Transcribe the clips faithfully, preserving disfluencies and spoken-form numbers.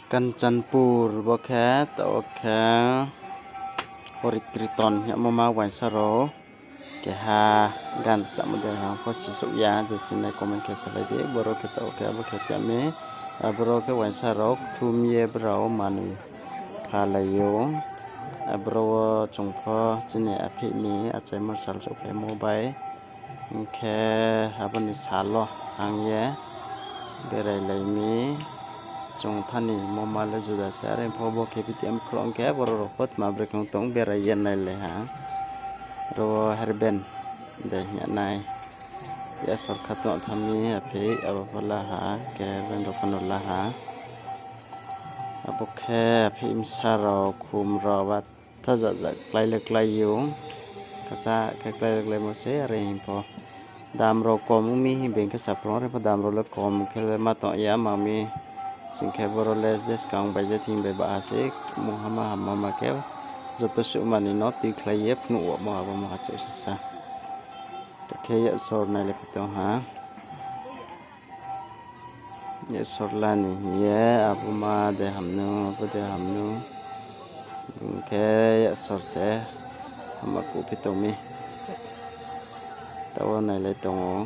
Kanchanpur bo khe, taoh khe Hori Kirtan hingmo ma uaingsa rao keha gan rchamo de ha pho sisouh ya, je sinai comment khe salai di. Boro khe taoh khe abo khe tami, aboro khe uaingsa rao kthum ye brao manoi phalai ou. Aboro wo chung pho chini apheih ni achaimo sal souhphaimo bai. Hing khe abo ni sal wo thanng ye berailai mi. Chung thani moma le juda se, are pho bo khe P T M khrouh khe boro rao pho tma bre khe tong berai ye nailai ha. Ro herben de hing ya nai. Yasor kha tong tha mi apheih, abo pho la ha, khe herben rao pho no la ha. Abo khe apheih bsa rao, khum rao, ba tha ja ja klái le klái ou. Kasa khe klái le kláimo se, are hing pho. Dam rao kom ong mi hing being khe sa phrung, are pho dam rao le kom khe le ma tong ya, ma mi sing khe boro le je skang bai je thing bai ba ha se, mungha ma hamma ma khe joto suhmani no tuikhlai ye phnuh wamo abo ma ha chouh sisa. Ta khe yasor nai le khe tong ha. Yasor la ni hing ye, abo ma de ham nu, abo de ham nu. Bung khe yasor se hama kuhphi tong mi. Taoh wo nailai tong ou.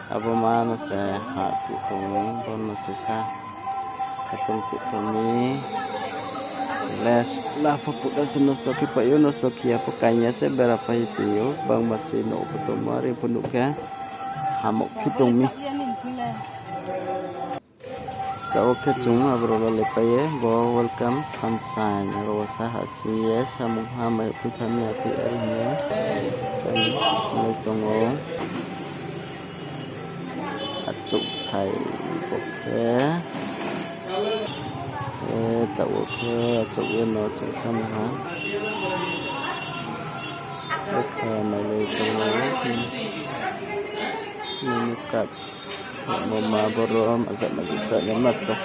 Abo ma no se ha kuh tong ou, bo no se sa khatong kuh tong mi. Les la pho kuh da se nosto khe pai ou, nosto khe ya pho kaing ya se bera pai tong ou, bangma se nouh pho tongmo, are pho nuh khe hammo phi tong mi. Taoh khe chung aboro lalaipai ye, bo Welcome Sunshine, aro wo sa ha sing ye, samung ha mai phi tha mi apheih are hing ye, chani sinai tong ou. Achouhthai bo khe, e, taoh wo khe achouh ye no achouh samung ha. Bo khe nailai tong ou. Menu card. Bo ma boro ma ja ma ja chá ni ma tong.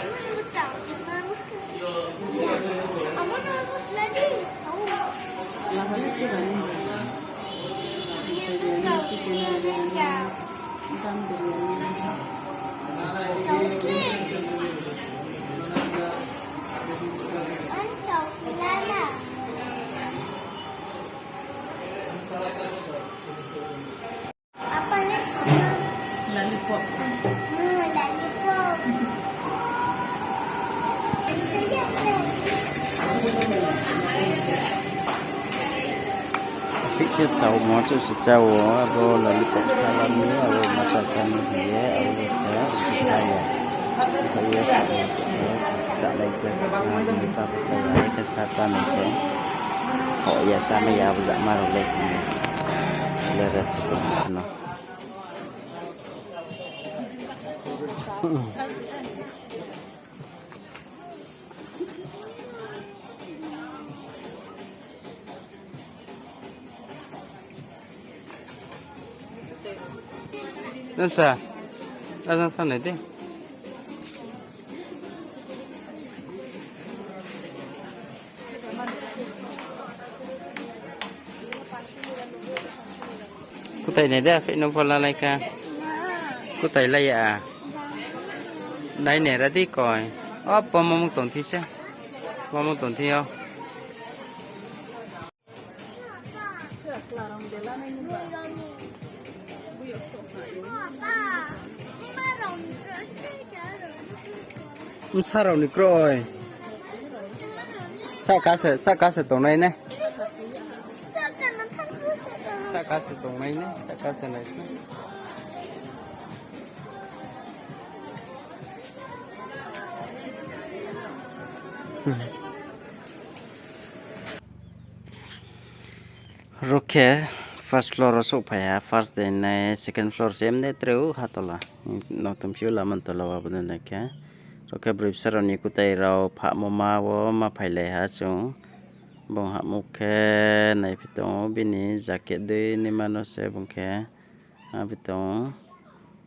Lollipop. Hmm, lollipop. Apheih se chao mo, chouh se chao, abo lollipop kha la mi, abo ma chá chá ni hing ye, abo se chá ya. Apheih ye sa mo, chouh se chá lai khe, chá pho chá ya, khe sa chá nai se. Ho ya, chá nai ya, abo ja ma rao le hing ye. Le rest no. Nasa, ajang thanng nai di. Kutai nai de, apheih no pho lalai kha. Kutai lai ya. Nai nai ra di koi. O, poma mung tong thi se. Poma mung tong thi yo. Bsa rao ni kroi. Sahka se, sahka se tongnai ne. Sahka se tongnai ne, sahka se nai se. Ro khe first floor wo souhphai ha, first de nai second floor se emne treu ha tola. No tongphi ou lama ni tola wo abo de nai khe. Ro khe broi bsa rao ni kutai rao phahmo ma wo ma phailai ha chung. Bung hahmo khe naiphi tong ou, bini jacket dei naima no se bung khe. Abi tong ou.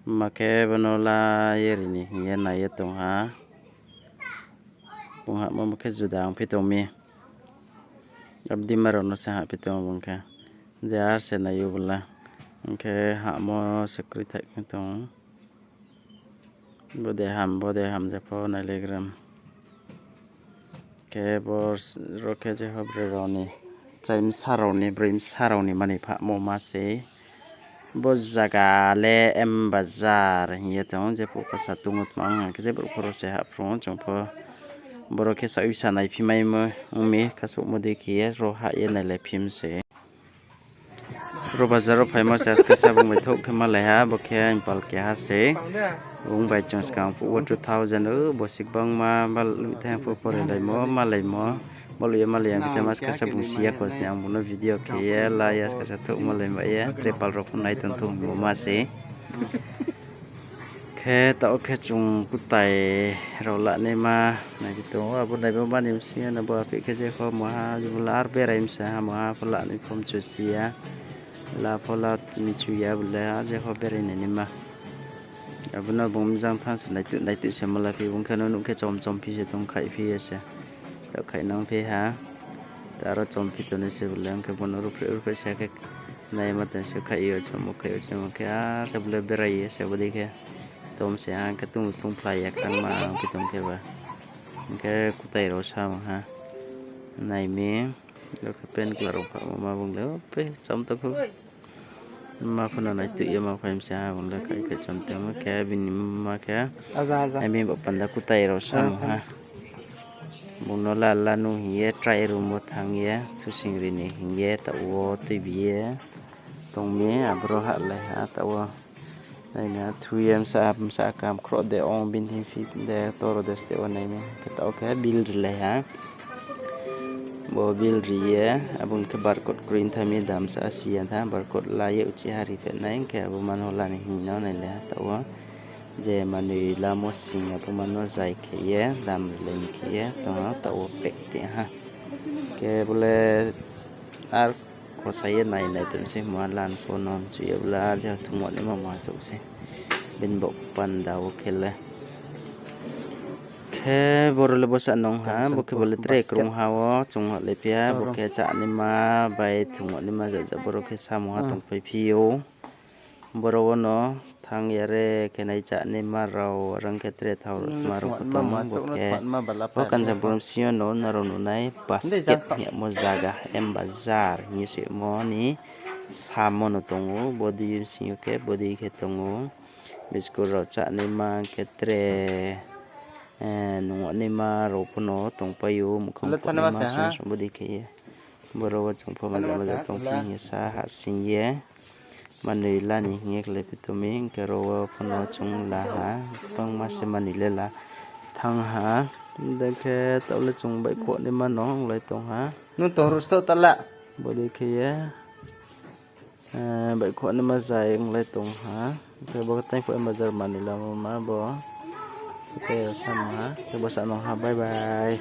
Ma khe bo no la ye ri ni hing ye nai ye tong ha. Bung hahmo khe juda ongphi tong mi. Abdi ma rao no se hahphi tong ou bung khe. Je ar se nai ou bo la. Hing khe hahmo se kroi thaih khe tong ou. Bodei ham, bodei ham, jepho nailaigram. Khe bo, ro khe je ho broi rao ni, chai bsa rao ni, broi bsa rao ni mani phahmo ma se. Bo zaga le M Bazar hing ye tong, jepho kasa tong ou tma, ang khe je brouh pho ro se hahphrung ou, chung pho. Boro khe saoh sa naiphimaimo ong mi, kasouhmo dei khe ye ro hah ye nailaiphim se. Ro bazar wo phaimo se askasa bung bai thouh khe malai ha, bo khe aini pal keha se. Bung bai chung skang phuh wo two thousand, o, bo si gbangma bal thang pho porelaimo, malaimo. Bal ye malai ya khe thema askasa bung si ya khosni, ang bung no video khe ye la ya, askasa thouh malai ba ye, tre pal rao pho nai tong thou hingmo ma se. Khe taoh khe chung kutai rao lanaima nai tong ou, abo naibo mani bsing yo no bo aphi khe je pho maha, jibla ar berai msa ha maha pho lanai pho mchu si ya, la pho la mchu ya bole ha, je pho berai nainaima. Abo no bung mjang thanng se naituh, naituh se malaphi, bung khe no nuh khe chom chomphi se tong khaihphi ye se. Taoh khainang phi ha. Ta aro chomphi tongnai se bole, ong khe bo no ruhphreh ruhphreh se khe naima tong se khaih yo, chomo khaih yo, chomo khe ar se bole berai ye se bodei khe. Tom se ha khe tung tungphlai ya kchangma ongphi tong khe ba. Ong khe kutai rao sa ong ha. Nai mi, ro khe pen kla rao phahmo ma bung le, o, pe, chom tong khou. Ma pho no naituh ye ma phai msa ha, bung le khaih khaih chom tongmo khe, bini ma khe, ami bo panda kutai rao sa ong ha. Bung no la la nu hing ye, try room wo thanng ye, thusing ri ni hing ye, taoh wo tuibi ye tong mi, aboro hahlai ha, taoh wo. Naina thu ye bsa, bsa kam khroh de ong, bini thing phi de, toro de steh wo nai mi. Khe taoh khe bill rilai ha. Bo bill ri ye, abo ni khe barcode kroi tha mi, dam sa si ya tha, barcode la ye uchih ha ri phe nai, khe abo mano la ni hing no nailai ha taoh wo. Je manoi lamo sing abo mano zai khe ye, dam rilai ni khe ye, tong taoh wo pack ti ha. Khe bole ar khosa ye nai nai tong se ma lan pho no mchu ye bole ar je thungmo naima ma chouh se. Bini bo panda wo khe le. Khe boro le bosa nung ha, bo khe bo le tre krung ha wo, chung ha le phi ya, bo khe chánaima bai thungmo naima jaja boro khe samung ha tongpai phi ou. Boro wo no thanng ya re khe nai chánaima rao, rang khe tre thao ma rao pho tong, bo khe. Bo Kanchanpur bsing yo no nrao nunai basket hing yamo zaga, M Bazar hing ye soimo ni samo no tong ou, bodei bsing yo khe, bodei khe tong ou. Biscuit rao chánaima khe tre, nung naima rao pho no tongpai ou, mukhang phuh naima song song bodei khe ye. Boro wo chung pho maja maja tongphi hing ye sa hahsing ye. Manoi la ni hing ye khlai phi tong mi, hing khe ro wo pho no chung la ha, gbangma se manoi le la thanng ha. Dei khe taoh le chung baihkhouh naima no onglai tong ha. Nung tong ru sto ta la. Bodei khe ye, baihkhouh naima zai onglai tong ha. Hing khe bo khe tei pho bazar manoi lamo ma bo. Tei rao samo ha, tei bo sa nung ha, bye bye.